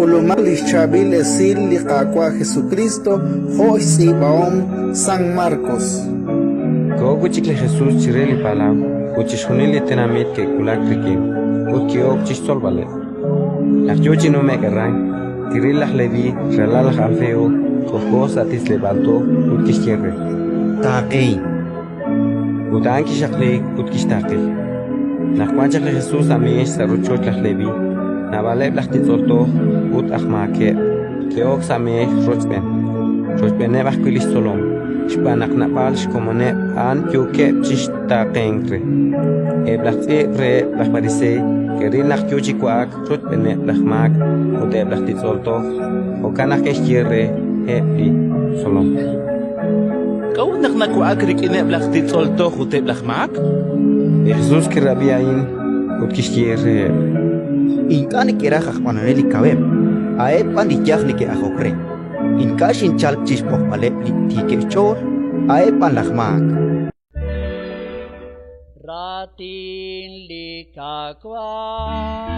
K'ulumaq li xChaab'il Esil li Qaawa' Jesukriist jo' xtz'iib'ahom San Markos. Koho wi' chik li Jesus chire li palaw, ut chixjunil li tenamit ke'wulak rik'in, ut ki'ok chi xtzolb'aleb'. Naq yo chi nume'k aran, kiril laj Leví, ralal laj Alfeo, k'ojk'o sa' titz'leb'aal toj, ut kixye re: Taaqehin. Ut a'an kixaqliik ut kixtaaqe. Naq wan chaq li Jesus sa' meex sa' rochoch laj Leví, naab'aleb' laj titz'ol toj ut aj maakeb' ke'ok sa' meex rochb'een, rochb'eeneb' ajwi' li xtzolom, xb'aan naq naab'al xkomoneb' a'an yookeb' chi xtaaqenk re. Eb' laj tz'iib' reheb' laj Pariseey ke'ril naq yo chi wa'ak rochb'eeneb' laj maak ut eb' laj titz'ol toj, jo'kan naq ke'xye reheb' li xtzolom: K'a'ut naq nawa'ak rik'ineb' laj titz'ol toj ut eb' laj maak? Li Jesus kirab'i a'in ut kixye reheb': Ink'a' neke'raj aj b'anonel li kaweb', a'eb' b'an li yaj neke'ajok re. Ink'a' xinchalk chi xb'oqb'aleb' li tiikeb' xch'ool, a'eb' b'an laj maak. Raatin li Qaawa'.